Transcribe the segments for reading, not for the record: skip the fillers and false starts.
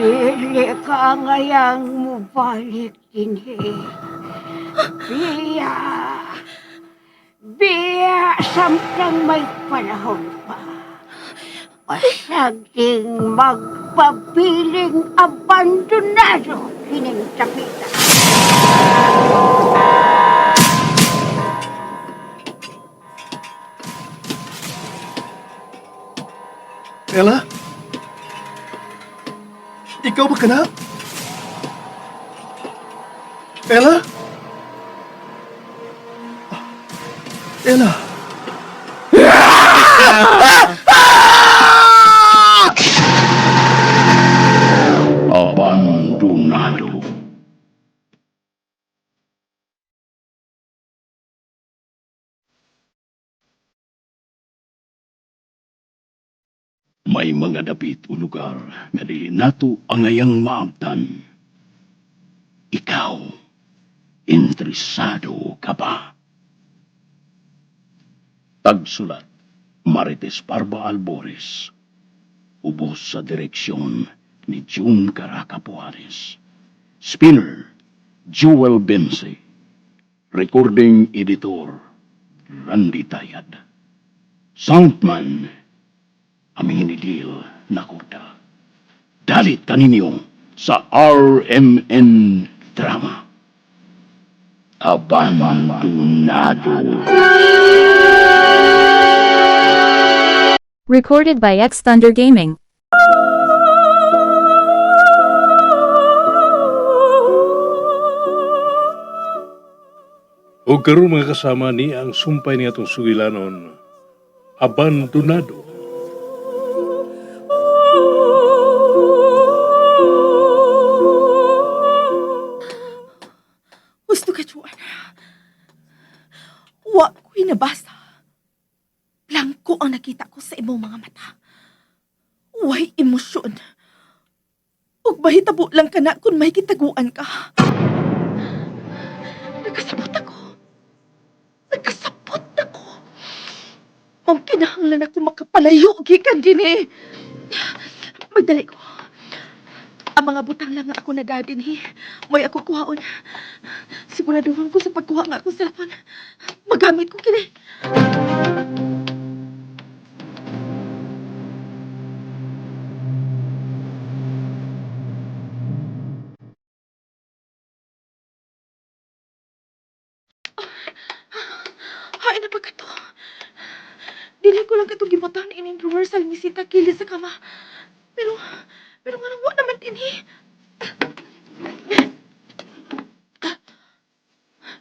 Dili ka ngayang mubalik dinhi. Biya. Biya samtang may panahon pa. Pasagding magpabiling abandonado kining dapita. Ella? Ikaw ba kana? Ella? Ella? Abandonado. May mga dapit o lugar nga dili nato angayang maabtan. Ikaw, interesado ka ba? Tagsulat, Marites Parba Albores. Ubos sa direksyon ni June Caraca Puares. Spinner, Jewel Bense. Recording Editor, Randy Tayad. Soundman, aming hinidil Nakuda. Dalit kaninyo sa RMN Drama. Abandonado. Recorded by X Thunder Gaming. O karon, mga kasama, ni ang sumpay ni atong sugilanon, Abandonado. Gusto ka, Juan. Wa ko'y nabasa. Blanco ang nakita ko sa imong mga mata. Way emosyon. Ug mahitabo lang ka na kung may kitaguan ka. Nagkasabot ako. Nagkasabot ako. Ma'am, kinahanglan ako makapalayo gikan dinhi. Magdali ko. Ang mga butang lang nga ako na dinhi. May ako kuhaon. Siguraduhan ko sa pagkuha nga akong cellphone. Magamit ko kini. Hain na ba ka to? Dili ko lang katong gibutang ining drawer sa misita kilid sa kama. Pero nga wa naman dinhi.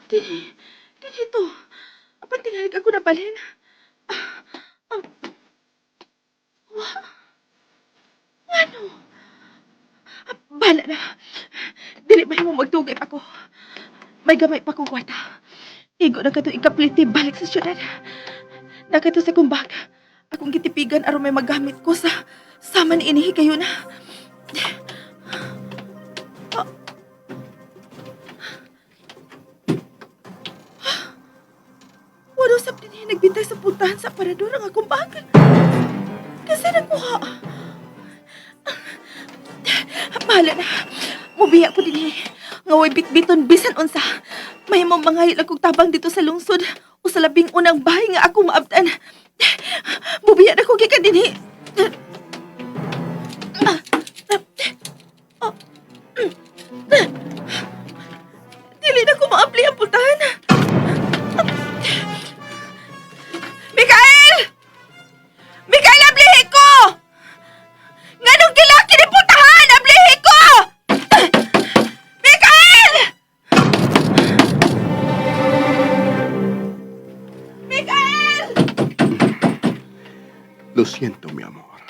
Dinhi, dinhi to. Apan tingalig ako nabalhin. Ah, wa. Ngano? Ah, bahala na. Dili ba mo magdugay pa ko? May gamay pa kong kwarta. Igo na kato ikapliti balik sa syudad. Nakato sa kong bag. Akong gitipigan aron may magamit ko sa sama ni ini kayo na. Ah. Wala sab din nagbintay sa puntahan sa parador ang akong bag. Kasi nakuha. Bahala na. Mubiya ko din eh. Nga way bitbiton bisan unsa. May mangayo lang kog tabang dito sa lungsod o sa labing unang bahay nga ako maabtan. Mubiya na ko gikan dinhi. Dili na ko maabli ang pultahan. Mikael! Mikael, ablihi ko! Nganong gilaki ni pultahan? Ablihi ko! Mikael! Mikael! Lo siento, mi amor.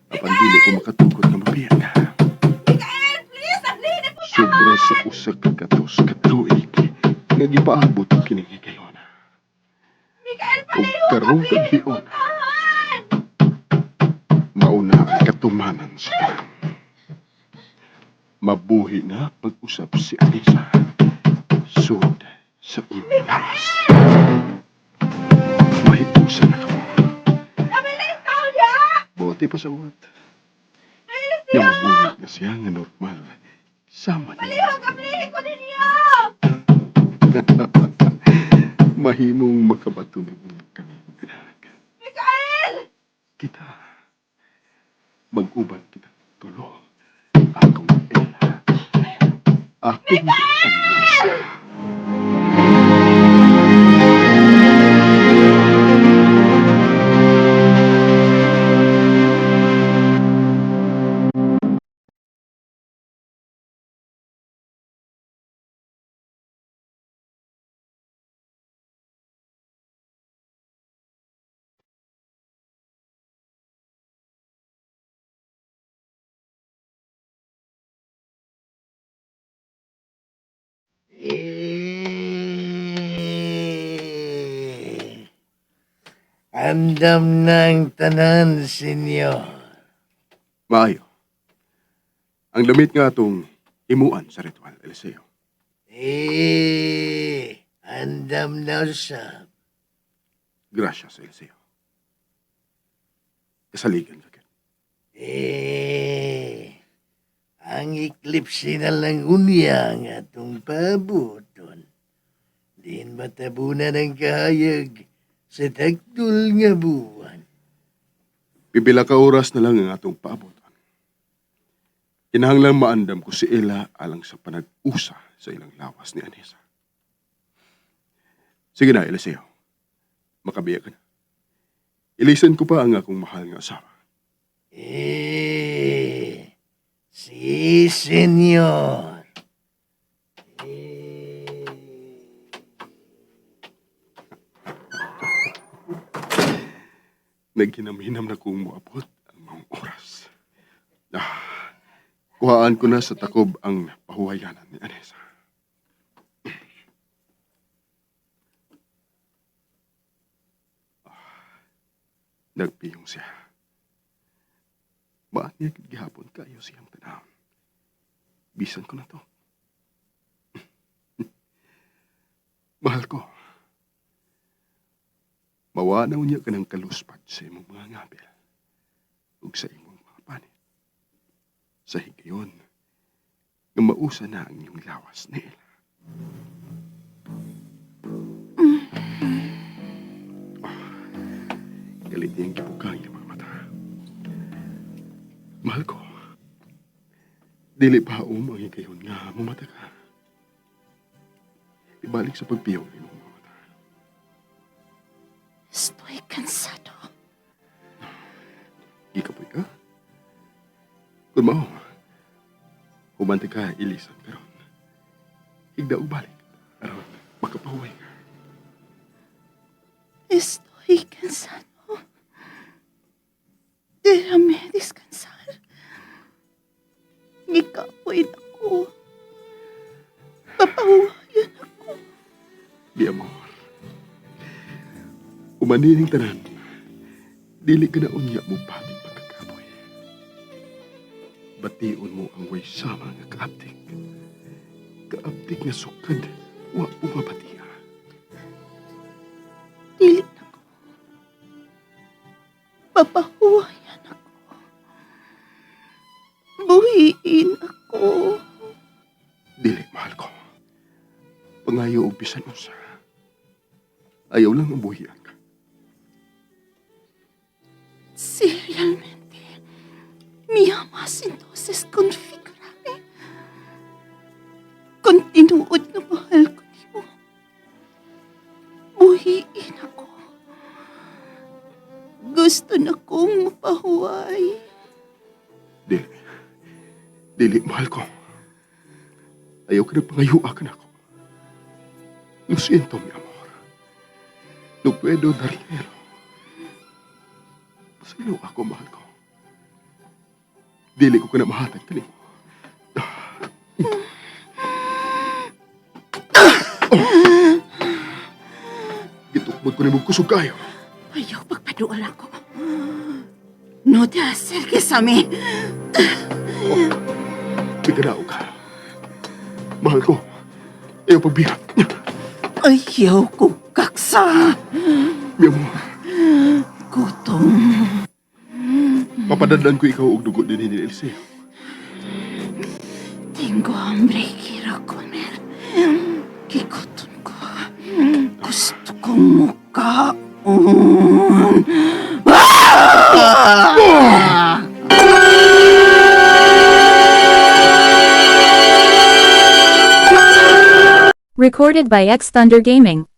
Apan dili ko makatugot nga mabiya ka. Mikael, please! Ablihi ni pultahan! Sobra sa 100 ka tuig nga gipaabot og kining higayon. Mikael, Ug palayo! karong Ablihi ni gabhion, pultahan! mauna ang katumanan sa tanan. Mabuhi na pag-usap si Anisa. Sud sa inyong lawas. Mahipusan na kamo. Nabilis tao niya! Bote pa sa uwat. Nabilis Yang mabuhat na siya nga normal. Sama niya. Palihog, ablihin ko ninyo! Mahimong makabatunog kami. Mikael! Kita. Mag-uban kita. Tulo. Akong Ella. Akong Anisa. Eh, andam ng tanan, senyor. Maayo. Ang damit nga atong himuan sa ritual, Eliseo. Eh, andam na usab. Gracias, Eliseo. Kasaligan ka. Eh, ang eclipse na lang unya ang atong pabuton. Diin matabunan ang kahayag sa tagdul nga buwan. Pipila ka oras na lang ang atong paabotan. Kinahanglang maandam ko si Ella alang sa panag-usa sa ilang lawas ni Anessa. Sige na, Eliseo. Makabiya ka na. Ilisan ko pa ang akong mahal nga asawa. Eh, si senyor. Eh, Naghinam-hinam na kong moabot ang mga oras. Ah, kuhaan ko na sa takob ang pahuwayanan ni Anessa. Ah, nagpiyong siya. Baat niya gihapon kayo siyang tanaw. Bisan ko na to. Mahal ko. Mawanaw niya ka ng kaluspad sa imong mga ngabil ug sa imong mga panit. Sa higayon, nga mausa na ang iyong lawas ni Ella. Ah, galit niyang gibukang iyang mga mata. Mahal ko, dili pa um ang higayon nga mumata ka. Ibalik sa pagpiyong ang imong mga mata. Estoy cansado. Gikapoy ka? Kung mao, humante ka, ilisan karon. Higda og balik, aron makapahuway ka. Estoy cansado. Déjame descansar. Gikapoy na ko. Papahuwayan ako. Di amor. Umanining tanan, dili ka na unya mo pati pagkakapoy. Bation mo ang way sama nga kaaptik. Kaaptik nga sukad, wa pumapatiya. Dili na ko. Papahuwayan ako. Buhiin ako. Dili, mahal ko. Pangayo og bisan unsa. Ayaw lang ang buhian ka. Si realmente me amas, entonces configurame. Kung tinuod nga mahal ko nimo, buhiin ako. Gusto na kong mapahuway. Dili. Dili, mahal ko. Ayaw ka na pangayua ka na ako. Lo siento, mi amor. No puedo dar dinero. Pasaylo ako, mahal ko. Dili ko ka na mahatag kanimo. Oh. Gitukmod ko na mong kusog kayo. Ayaw pagpaduol ako. No te acerques a mí. Biganaw ka. Mahal ko. Ayaw pagbiyak. Ayaw ko kaksa. Mi amor. Gutom. Papadadlan ko ikaw og dugo din ni Eliseo. Tengo hambre, quiero comer. Gikoton ko. Gusto kong mukaon. Ah! Recorded by X Thunder Gaming.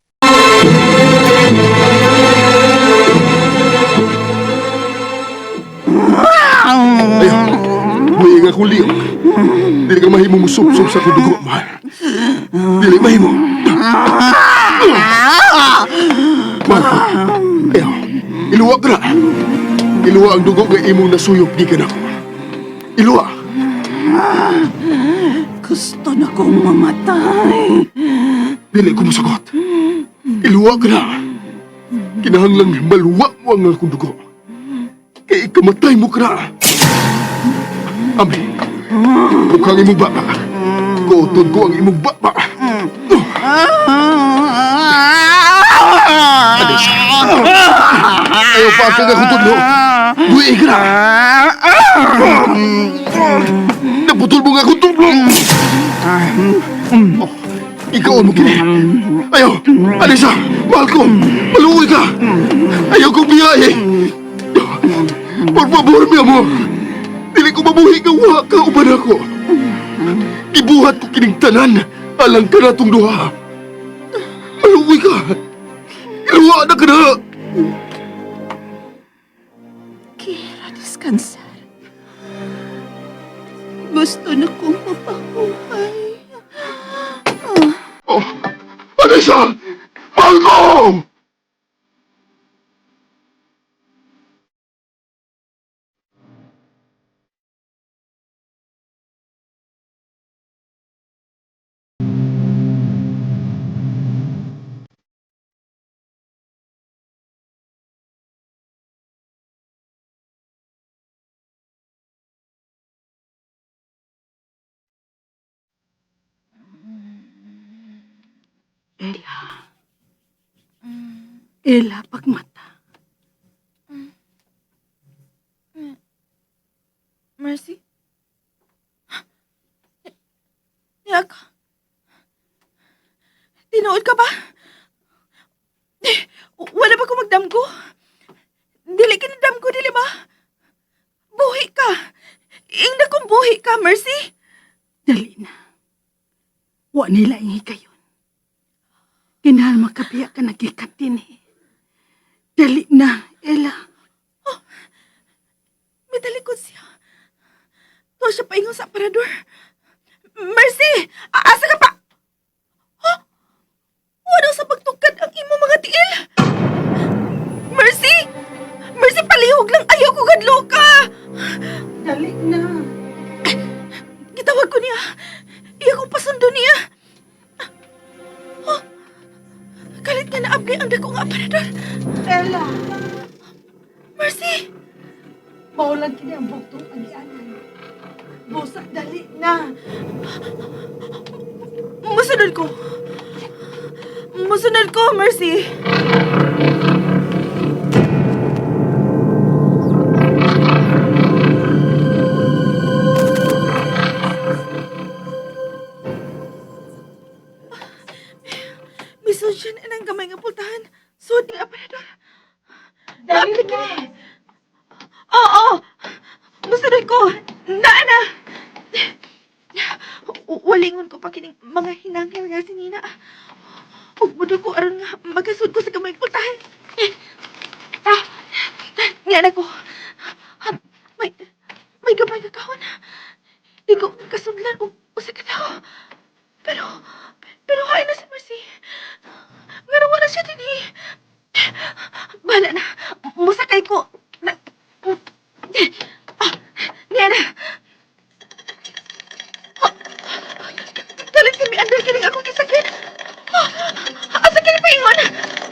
Ayaw. Buhi nga akong liyok. Dili ka mahimo mo sub-sub sa akong dugo, mahal. Dili mahimo. Mahal. Ayaw. Iluwa ka na. Iluwa ang dugo nga imong nasuyop gikan ako. Iluwa. Gusto na kong mamatay. Dili ko mosagot. Iluwa ka na. Kinahanglang maluwa mo ang akong dugo. Kay ikamatay mo ka na. Ami, mukhang imong baba. Kuton ko ang imong baba. Alis. Ayaw pa ka nga kutod mo. Buhi ka na. Naputol mo nga kutod mo. Oh, ikaw ang kini. Ayaw, Alisa, mahal ko. Maluoy ka. Ayaw kong biyahe. Por favor, mi amor. Dili ko mabuhi nga wa ka uban ako. Gibuhat ko kining tanan alang ka natong duha. Maluoy ka. Iluwa na ka na. Quiero descansar. Gusto na kong mapahuhay. Oh, Alisa! Mahal ko! Ella. Ella, pagmata. Mercy? Yak. Tinuod ka ba? Eh, wala ba ko magdamgo? Dili kinadamgo, dili ba? Buhi ka. Ingna kong buhi ka, Mercy. Dali na. Wa nila ang hikayon. Kinahal makabiya ka nagikan din eh. Dali na, Ella. May talikod siya. Tuwa siya paingon sa aparador. Mercy! Asa ka pa? Huh? Wala sa pagtukad ang imo mga tiil. Mercy! Mercy, palihog lang. Ayaw ko gadlo ka. Dali na. Gitawag ko niya. Iya kong pasundo niya. Huh? Kalit nga naabli ang dako nga aparador. Ella, Mercy! maulan kini ang buktong agianan. Busa, dali na. Musunod ko. Musunod ko, Mercy. Misod siya na ng gamay nga pultahan. Sud nga aparador. Dali na. Oo! Musunod ko! Naa na! Walingon ko pa kining mga hinangil nga si Nina. Ug budol ko aron nga magasud ko sa gamay pultahan. Ah! Nga na ko. Ah, may gamay nga kahon. Di ko kasudlan og usa ka tawo. Pero, pero hain na si Mercy. Nga wala siya dinhi. Bahala na. Musakay ko. Na, ah, niya na. Ah, Dalit kami andar kining akong gisakyan. Ah, asa kini paingon?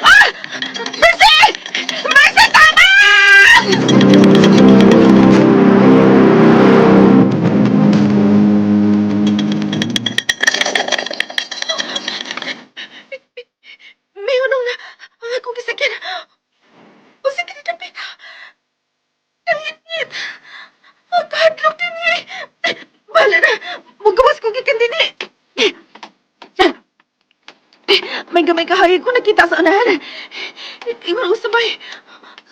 Ah! Mercy! Mercy, tama! May hunong na ang akong gisakyan. Usa kini dapit. Nangit-ngit. Ang kahadlok. May ko nakita sa unahan. Ingon ko sabay.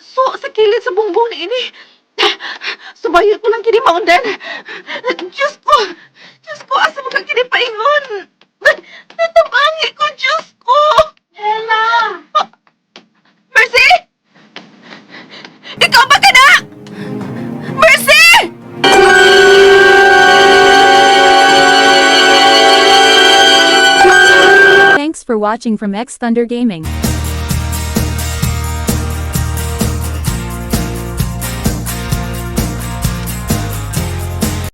So, sa kilid sa bungbong ni ini. Subayon ko lang kini maundan. Diyos ko! Diyos ko, asa mo ka kini paingon? Natabangi ko, Diyos ko! Ella! Mercy! Ikaw ba ka na? Mercy! Thanks for watching from X Thunder Gaming.